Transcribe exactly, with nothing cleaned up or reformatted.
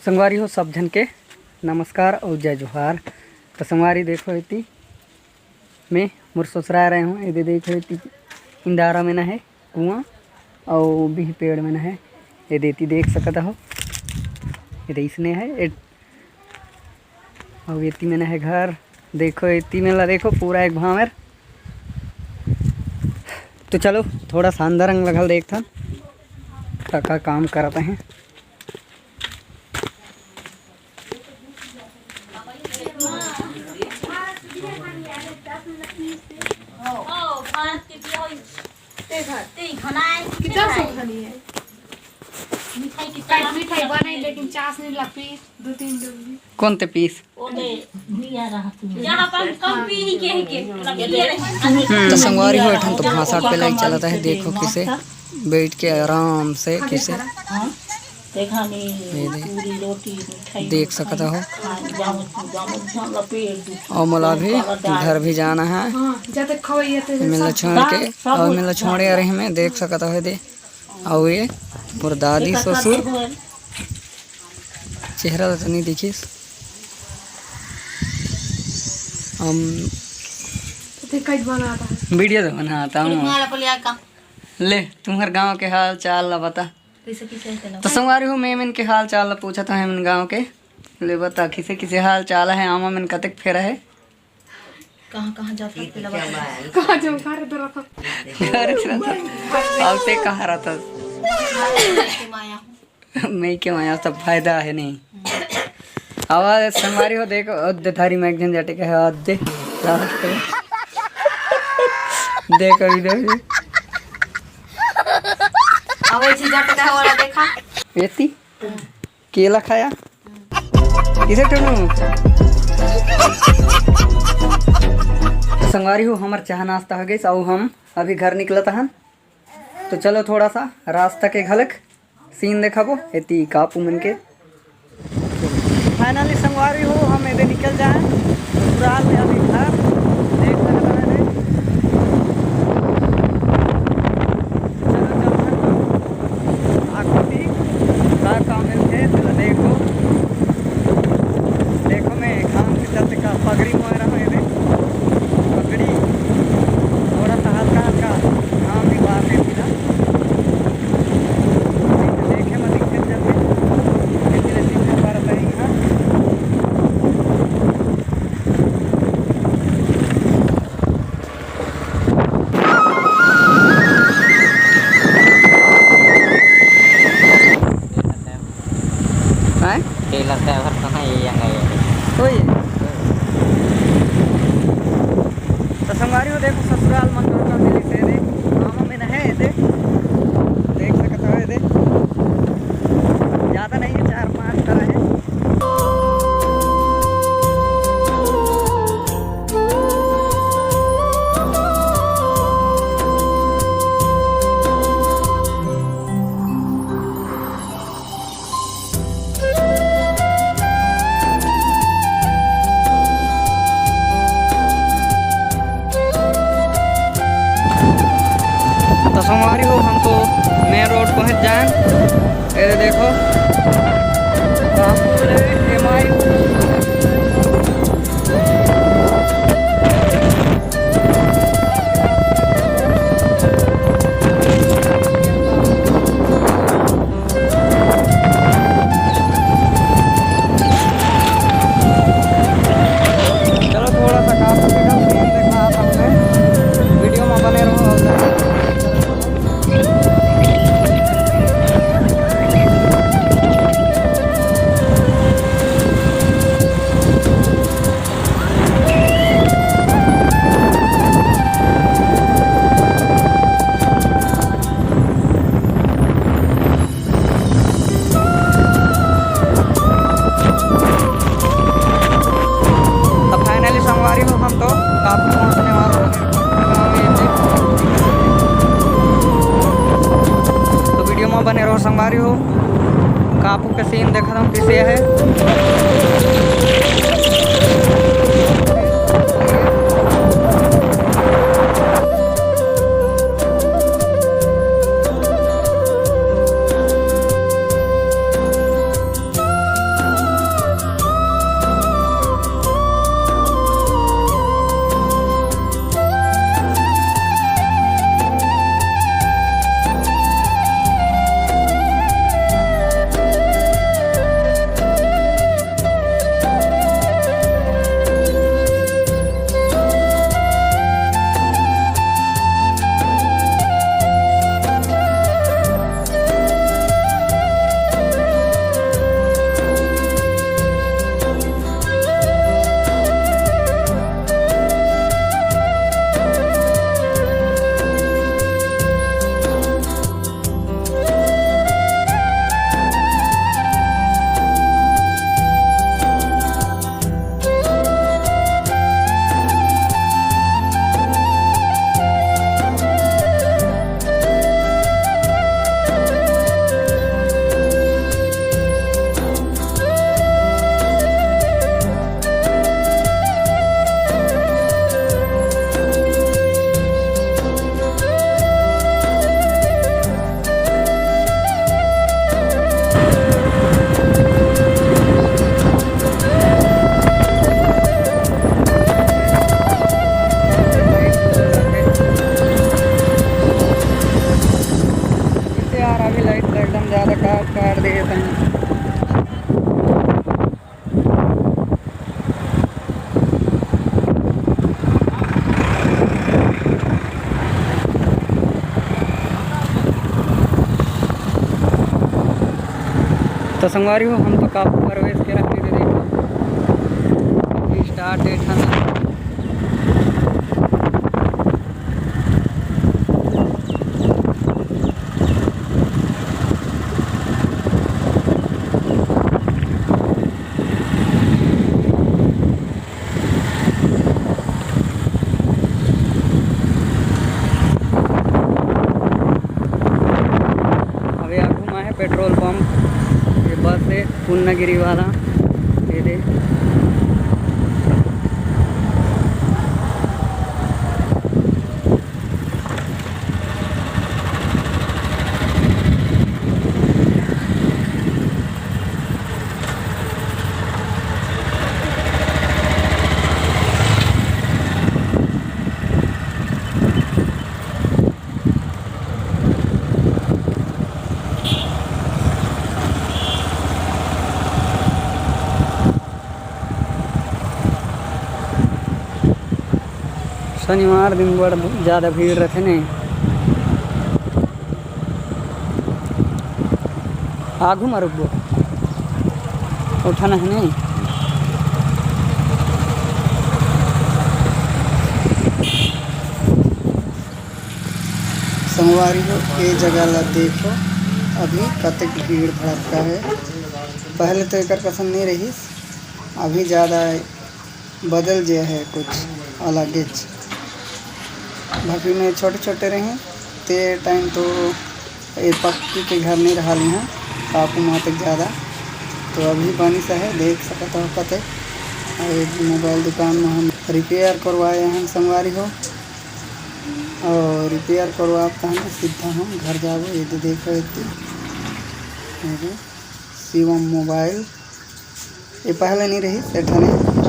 संगवारी हो, सब झन के नमस्कार अउ जय जोहार। तो संगवारी देखो, एती मैं मोर ससुराल रहे हूँ, एदे देखो, एती इंदारा में ना है कुआं, अउ बिही पेड़ में ना है, एदे एती देख सकत हो, एदे इसने है, ए, अउ एती में ना है घर। देखो, एती में ला देखो, पूरा एक भांवर। तो चलो, थोड़ा सा अंदर अंग लगल देखथन, का, का काम करत हैं। कितना सौ खानी है? मिठाई की काट मिठाई बनाई, लेकिन चाशनी ला पीस, दो तीन डब्बी। कौन ते पीस? तो संगवारी हो, एठन तो भांसाट पेलाई चलत है। देखो किसे बैठ के आराम से किसे देखा नहीं, ये दे। पूरी रोटी मिठाई देख सकत हो। खान जामत, जामत, जामत, लपेट दू। और मोला भी घर भी जाना है। हाँ, जाते खवैया तेरे मिलना सब। छोड़ के, सब और मिलना छोड़े आ रहे हैं, देख सकत हो दे। और ये मोर दादी ससुर चेहरा तो नहीं देखिस। हम तो कई बनाता है। वीडियो तो बनाता हूँ। ले, तुम्हार गांव के हाल चाल ला बता। कैसे की चलते तो संगवारी हो, मैं मन के हाल चाल ला पूछत हूँ, मन गांव के। ले बता, किसे किसे हाल चाल है, आमा मन कतेक फेरा है? कहाँ कहाँ जाता है, तेला बता। कहाँ जाऊँ, घर तो रखा। घर तो रखा। अब ते कहाँ रहता? के माया हूँ। मैं के माया, सब फायदा है नहीं। आवाज संगवारी हो, देखो, अद्दे थारी में एक जन जटे के है, अद्दे। देखो, video में। अब ऐसी जट का वाला देखा। एती केला खाया। किसे टुनू? संगवारी हो, हमर चाह नाश्ता हो गइस, अउ हम अभी घर निकलत हन। तो चलो, थोड़ा सा रास्ता के घलक सीन देखाबो, एती कापू मन के। Finally संगवारी हो, हम एदे निकल जाए ससुराल में अभी घर। देख सकत हवे रे। चलो, चलथन आकृति का काम मिलथे, तेला देखो। देखो, मैं काम के चलते का पगड़ी मोए रहा हूँ एदे। पगड़ी थोड़ा सा हल्का हल्का काम निकलते सीधा। देखे में दिक्कत चलते, लेकिन ऐसी ऊपर पर नहीं, हाँ। हैं? तेला से अगर कहाँ ये यंगा ये। कोई? तो संगवारी हो, देखो, ससुराल मन कहाँ मिली से, देख, मामा में ना है, देख, देख सकत हो, देख, ज़्यादा नहीं है, चार पांच तरह है। तो संगवारी हो, हम तो main road पहुंच जाए। ये देखो, रामपुर एम आई। चलो, थोड़ा सा काफी दिखा था हमने, video में बने रहो। तो finally संगवारी हो, हम तो काफी पहुंचने वाला है। तो video में बने रहो संगवारी हो, कापू के scene देखत हन कइसे हे। तो संगवारी हो, हम तो काबू प्रवेश के रखने दे देखो, अभी स्टार्ट डेट है ना। अभी आगू में है पेट्रोल पंप, ये बस है पूर्णागिरी वाला, ये दे। शनिवार दिन बड़ ज़्यादा भीड़ रथे ने। आगू मा रुकबो, उठाना है नहीं। संगवारी हो, ये जगह ला देखो, अभी कतेक भीड़ भड़क्का है। पहले तो एकर कसन नहीं रहिस, अभी ज़्यादा बदल जे है कुछ अलगेच। भकरी में छोटे-छोटे रहे, ते टाइम तो ये पक्की के घर नहीं रहा लिहा, कापू माते ज़्यादा। तो अभी बनिस है, देख सकत हो कते। और ये मोबाइल दुकान में हम रिपेयर करवाए हैं संगवारी हो, और रिपेयर करवा के हम सीधा हम घर जाबो। ये दे देखो, ये दे, ये दे, शिवम मोबाइल। ये पहले नहीं रही, सेठा ने